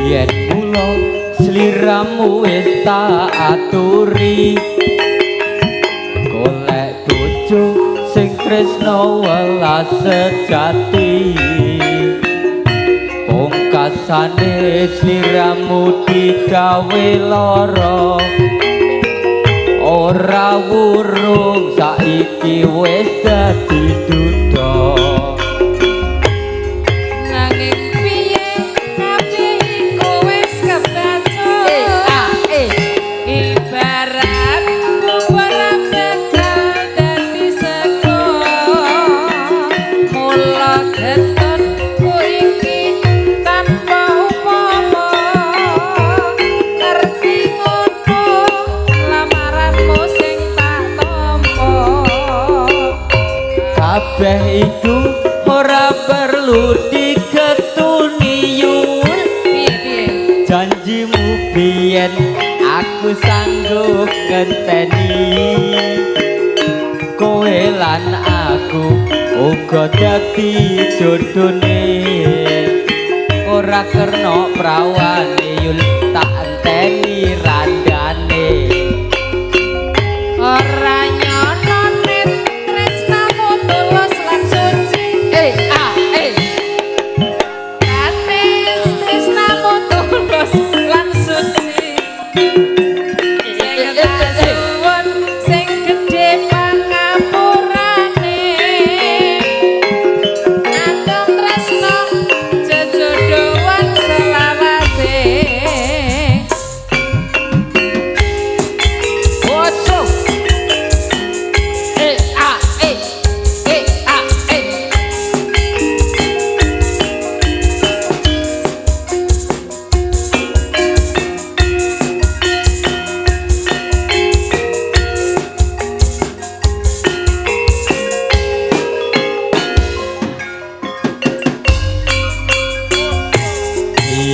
Yen mula sliramu wis tak aturi, golek bojo sing tresna welas sejati. Pungkasane sliramu digawe lara, ora wurung saiki wis dadi duda. Nanging piye kabeh iku wis kebacut, ibarat bubur bakal dadi sego. Mula getunku iki tanpa upama, ngerti ngono lamaranmu sing tak tampa. Kabeh iku ora perlu digetuni yul. Piye piye? Janjimu biyen aku sanggup ngenteni. Kowe lan aku uga dadi jodone, ora kerna prawane yul tak enteni randane. Ora nyono nek tresnamu tulus lan suci. Eh a eh. Katis tresnamu tulus lan suci. Sing tak suwun sing gedhe pangapurane. Andong tresno jejodohan selawase. Oso. Eh a eh. Eh a eh.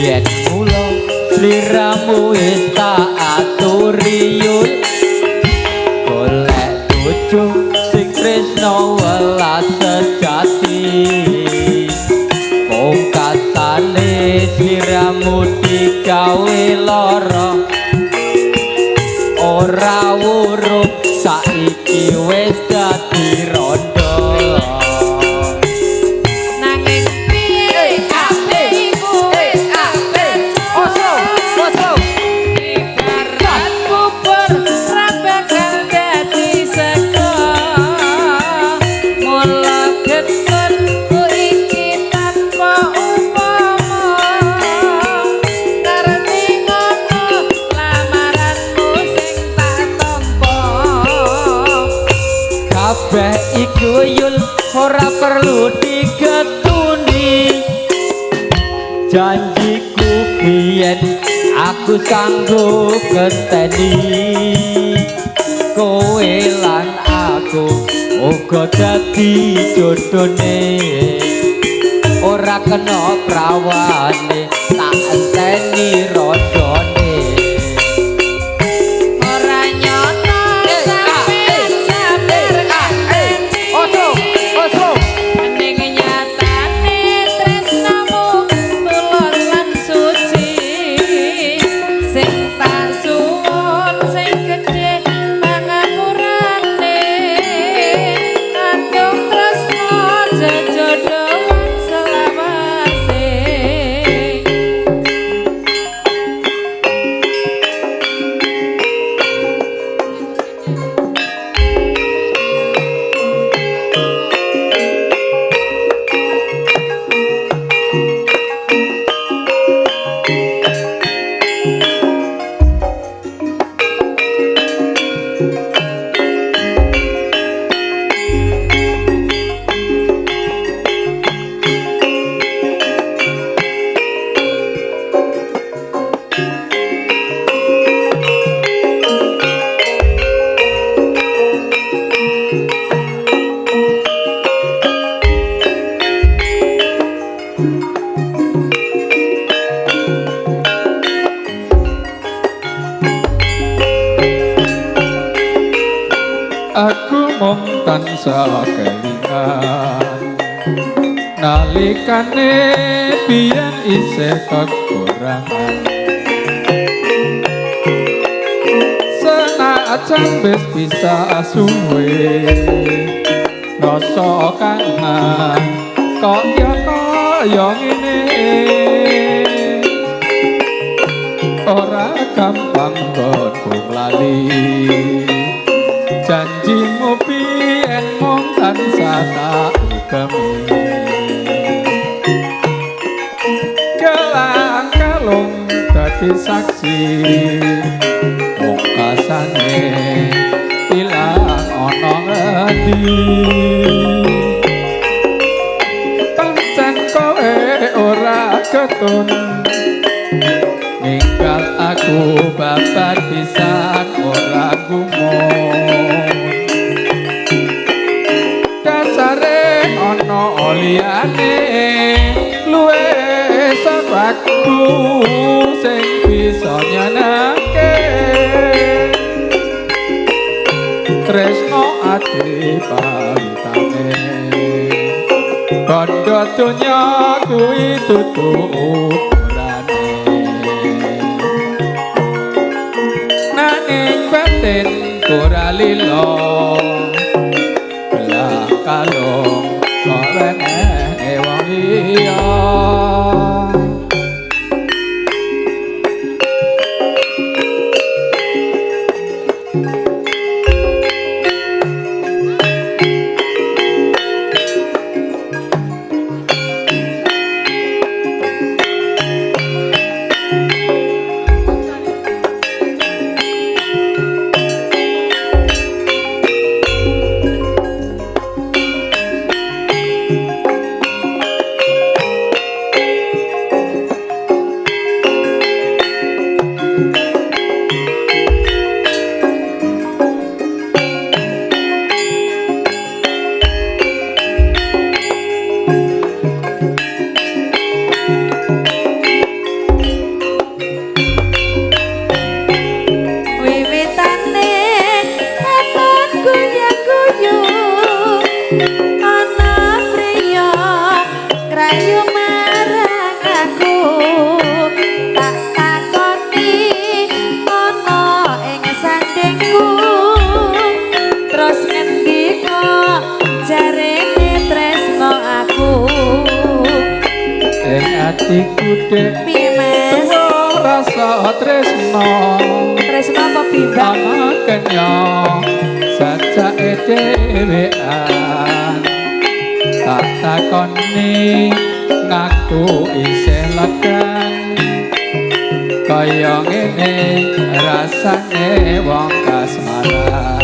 Yen mula sliramu wis tak aturi yul, golek bojo sing tresna welas sejati. Pungkasane sliramu digawe lara, ora wurung saiki wis dadi rondo. Nanging piye kabeh iku wis kebacut, ibarat bubur ra bakal dadi sego. Mula getunku iki tanpa upama, ngerti ngono lamaranmu sing tak tampa. Kabeh iku yul ora perlu digetuni. Janjiku biyen aku sanggup ngenteni. Kowe lan aku uga dadi jodone, ora kena prawane tak enteni rondone. Ora nyono sampeyan sabar ngenteni. Ning nyatane tresnamu tulus lan suci. Sing tak suwun sing gedhe pangapurane. Andung tresna jejodohan selawase. Aku mung tansah kelingan Nalikane biyen isih kekurangan, senajan wis bisa suwe rasa kangen kok ya kaya ngene. Ora gampang nggonku lali janjimu biyen mung tansah tak ugemi. Gelang kalung dadi saksi mungkasane ilang ana ngendi. Pancen kowe ora ketun ninggal aku babar pisan ora gumun. Dasare ana liyane luwe saka aku sing bisa nyenengke tresno ati pawitane. Kandha donya kuwi dudu ukurane, nanging batin ora lila gelang kalung kok wenehne wong liya. Wiwitane katon guya-guyu ana priya krayu marang aku, tak takoni ana ing sandingku terus ngendika jarene tresno aku. Ing atiku dek Piye Mas? Rasa tresno Tresno apa bimbang? ana kenya sajake dhewean, tak takoni ngaku isih legan kaya ngene rasane wong kasmaran.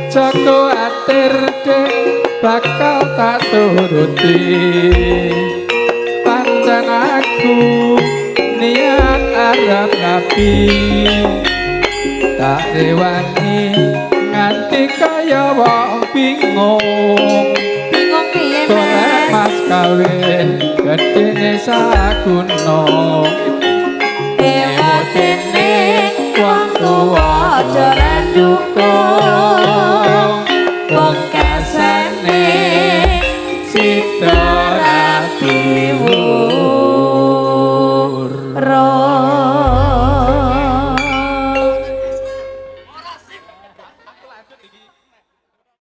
Joko atir dek bakal tak turuti, pancen aku niat arep rapi tak rewani nganti kaya wong bingung. Bingung piye Golek Mas? Mas kawin gedene sagunung. Ewatene wong tuwa ora ndukung.